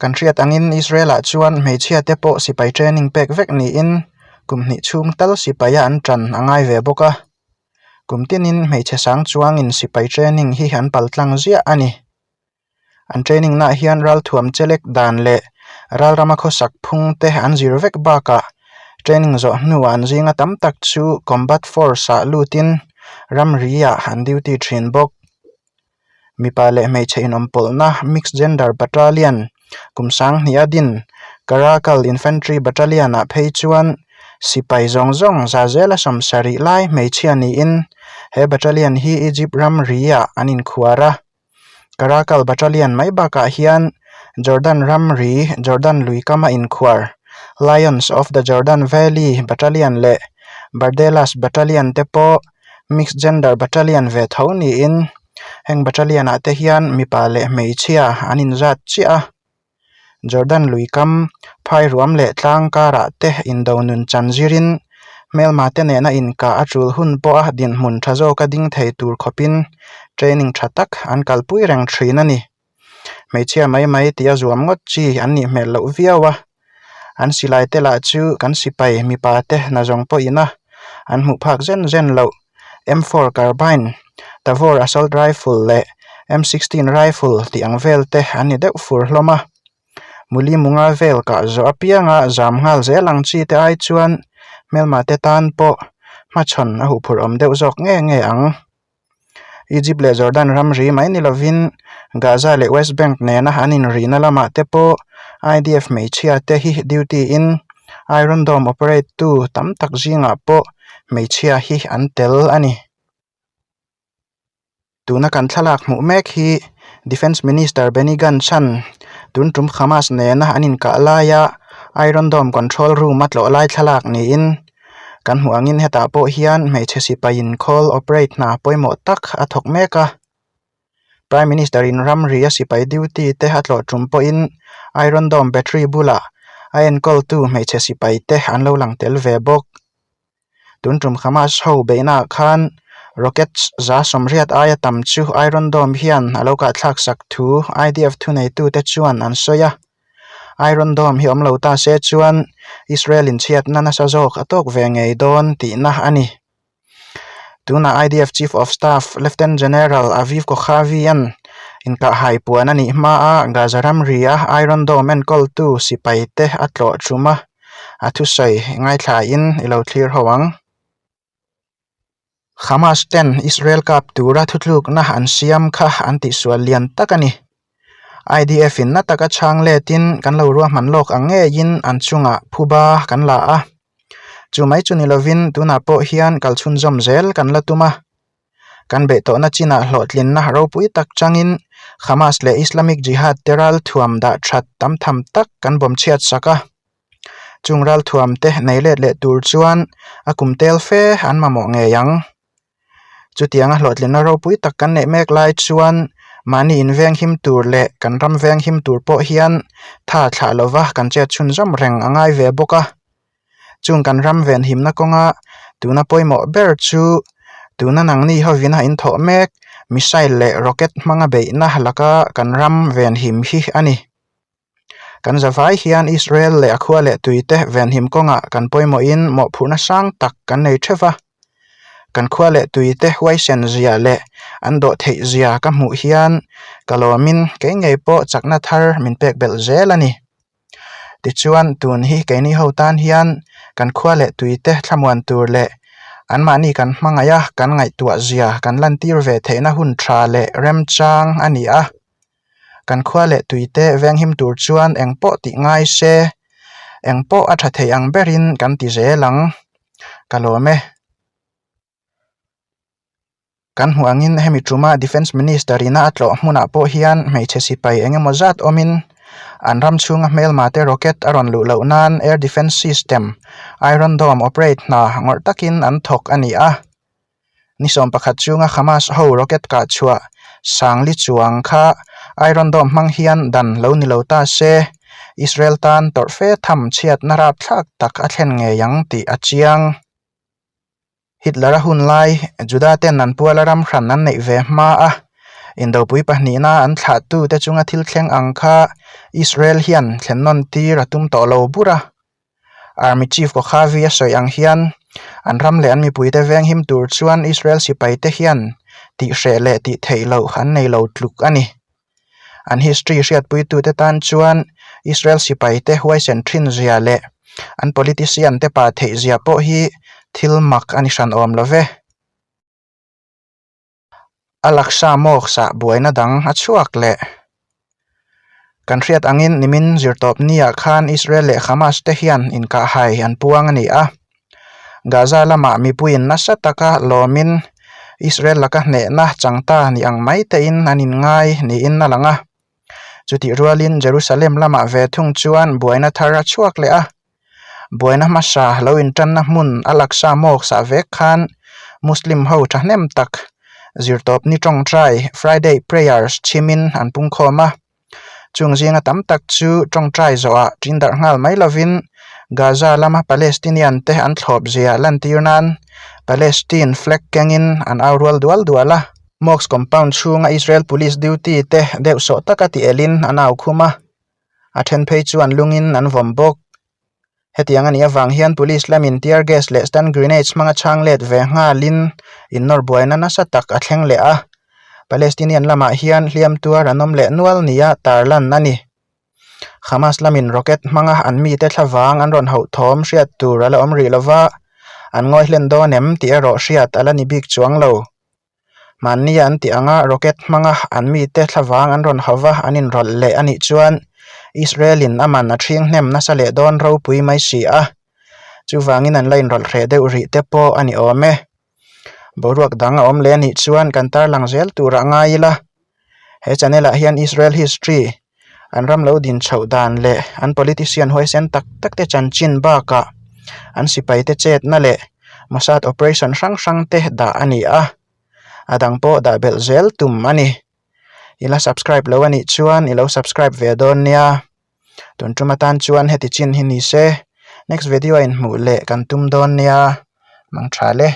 Kan hriat angin Israel-ah chuan hmeichhia te pawh sipai training pek vek niin kum hnih chhung tal sipaia an tan a ngai ve bawk a. Kum tinin hmeichhe sang chuangin sipai training hi an paltlang ziah a ni. An training naah hian ralthuam chelek dan leh ralrama khawsak phung te an zir vek bakah training zawh hnuah an zinga tam tak chu combat force ah lutin ramri ah an duty thin bawk. Mipa leh hmeichhe inawmpawlhna mixed gender battalion kum sanghnih a din Karakal Infantry Battalion ah phei chuan sipai zawng zawng za zela sawmsarih lai hmeichhia niin he battalion hi Egypt ramri ah an inkhuar a. Karakal Battalion mai bakah hian Jordan ramri Jordan lui kama inkhuar Lions of the Jordan Valley Battalion leh Bardelas Battalion te pawh mixed gender battalion ve tho niin heng battalion ah te hian mipa leh hmeichhia an inzat chiah a Jordan lui kam phai ruam leh tlang karah te indo nun chan zirin hmelma te nena inkah a tul hun pawha dinhmun tha zawka ding thei tur khawpin training tha tak an kalpui reng thin a ni. Hmeichhia mai mai tia zuam ngawt chi an nih hmel loh viau a, an silai te lah chu kan sipai mipa te hna zawng pawhin a an hmuh phak zen zen loh M four carbine, Tavor assault rifle leh M sixteen rifle tih ang vel te an ni deuh fur hlawm a, muli munga vel kah zawh apianga zam nghal zel ang chi te ai chuan hmelma te tan pawh hmachhawn a huhphurh awm deuh zawk nge nge ang. Egypt leh Jordan ramri mai ni lovin Gaza leh West Bank nena an inrihna lamah te pawh IDF hmeichhia te hi duty in Iron Dome operate tu tam tak zingah pawh hmeichhia hi an tel a ni. Tuna kan thlalak hmuh mek hi Defence Minister Benny Gantz-a'n tun tum Hamas nena an inkah laia Iron Dome control room a tlawh lai thlalak niin Kan hmuh angin hetah pawh hian hmeichhe sipai inkhawl operate hna pawimawh tak a thawk mek a. Prime Minister in ramri a sipai duty te a tlawh tum pawhin Iron Dome battery bulah a enkawltu hmeichhe sipai te an lo lang tel ve bawk. Tun tum Hamas ho beihnaah khan rockets za sawmriat aia tam chu Iron Dome hian a lo kahthlak sak thu IDF thuneitute chuan an sawi a. Iron Dome hi awm lo ta se chuan Israel inchhiatna nasa zawk a tawk ve ngei dawn tihna a ni. Tunah IDF Chief of Staff Lieutenant General Aviv Kochavi-a'n inkahhai puan a nih hmaa Gaza ramria Iron Dome enkawltu sipaite a tlawh ṭum a, a thusawi ngaithlain i lo thlir ho ang. Hamas ten Israel kap tura thutlukna an siam kha an tihsual lian tak a ni. IDF in na taka chhang letin kan lo ruahman lawk ang ngeiin an chungah phuba kan la a. Chu mai chu ni lovin tunah pawh hian kal chhunzawm zel kan la tum a. Kan beih tawhna chinah hlawhtlinna ropui tak changin Hamas leh Islamic Jihad te ralthuam dah that tam tham tak kan bawm chhiat sak a. Chung ralthuam te nei let leh tur chuan a kum tel fe an mamawh ngei ang. Chutianga hlawhtlinna ropui tak kan neih mek lai chuan mahni inveng him tur leh kan ram veng him tur pawh hian tha thlah lova kan chet chhunzawm reng a ngai ve bawk a. Chung kan ram venhimna kawnga tuna pawimawh ber chu tuna nangni hovina inthawh mek missile leh rocket hmanga beihna laka kan ram venhim hi a ni. Kan zavai hian Israel leh a khua leh tuite venhim kawngah kan pawimawhin mawhphurhna sang tak kan nei theuh va. Kan khua leh tuite huaisen zia leh an dawh theih zia ka hmuh hian ka lawmin kei ngei pawh chakna thar min pek belh zel a ni. Tichuan tun hi keini ho tan hian kan khua leh tuite thlamuan tur leh anmahni kan hmangaih a kan ngaihtuah zia kan lantir ve theihna hun tha leh remchang a ni a. Kan khua leh tuite venghim tur chuan eng pawh tih ngai se, eng pawh a tha thei ang berin kan ti zel ang. Ka lawm e. Kan hmuh angin hemi tuma Defence Minister ina a tlawh hmunah pawh hian hmeichhe sipai eng emaw zat awmin an ram chhunga hmelma te rocket a rawn luh loh nan Air Defence System Iron Dome operate hna ngawrh takin an thawk a ni a. Ni sawm pakhat chunga Hamas ho rocket kah chhuah Sangli chuang kha Iron Dome hmang hian dan lo ni lo ta se, Israel tan tawrh fe tham chhiatna rapthlak tak a thlen ngei ang tih a chiang. Hitler-a hun lai Juda ten an puala ram hran an neih ve hma a, Indopui pahnihna an thlahtute chunga thil thleng ang kha Israel hian thlen nawn tir a tum tawh lo bur a. Army Chief Kokhavi a sawi ang hian an ram leh an mipuite veng him tur chuan Israel sipaite hian tihhreh leh tih theih loh an nei lo tluk a ni. An history hriatpuitute tan chuan Israel sipaite huaisen thin zia leh an politician te pa theih zia pawh hi thil mak a ni hran awm lo ve. Al-Aqsa Mosque-ah buaina dang a chhuak leh. Kan hriat angin nimin zirtawp niah khan Israel leh Hamas te hian inkahhai an puang a ni a. Gaza lamah mipuiin nasa taka lawmin Israel laka hnehna changta ni ang mai tein an inngai niin a lang a. Chutih rualin Jerusalem lamah ve thung chuan buaina thar a chhuak leh a. Buaina hmasa lo intanna hmun Al-Aqsa Mosque-ah vek khan Muslim ho thahnem tak zirtawpni tawngtai Friday prayers chhimin an pungkhawm a. Chung zinga tam tak chu tawngtai zawhah ṭin darh nghal mai lovin Gaza lama Palestinian te an thlawp zia lantir nan Palestine flag kengin an au rual dual dual a. Mosque compound chhunga Israel police duty te deuhsawh taka ti elin an au khum a, a then phei chuan lungin an vawm bawk. Hetiang a nih avang hian police lamin tear gas leh stun grenades hmanga chhang let ve nghalin innawr buaina nasa tak a thleng leh a. Palestinian lamah hian hliam tuar an awm leh nual nia tarlan a ni. Hamas lamin rocket hmanga an mite thlavang an rawn hauh thawm hriat tur a la awm rih lova, an ngawi hlen dawn em tih erawh hriat a la ni bik chuang lo. Mahni an tih anga rocket hmanga an mite thlavang an rawn hauh va an inrawlh leh a nih chuan Israel-in a man a ṭhing hnem nasa leh dawn ropui mai si a, chuvangin an la inrawlh hreh deuh rih te pawh a ni awm e. Boruak dang a awm leh a nih chuan kan tarlang zel turah ngai ila. He channel ah hian Israel history, an ram lo din chhoh dan leh an politician huaisen tak tak te chanchin bakah an sipai te chetna leh Mossad operation hrang hrang te dah a ni a, a dang pawh dah belh zel tum a ni. I la subscribe lo a nih chuan i lo subscribe ve dawn nia. Tun tum atan chuan heti chin hi ni se, next video a inhmuh leh kan tum dawn nia, mang tha le.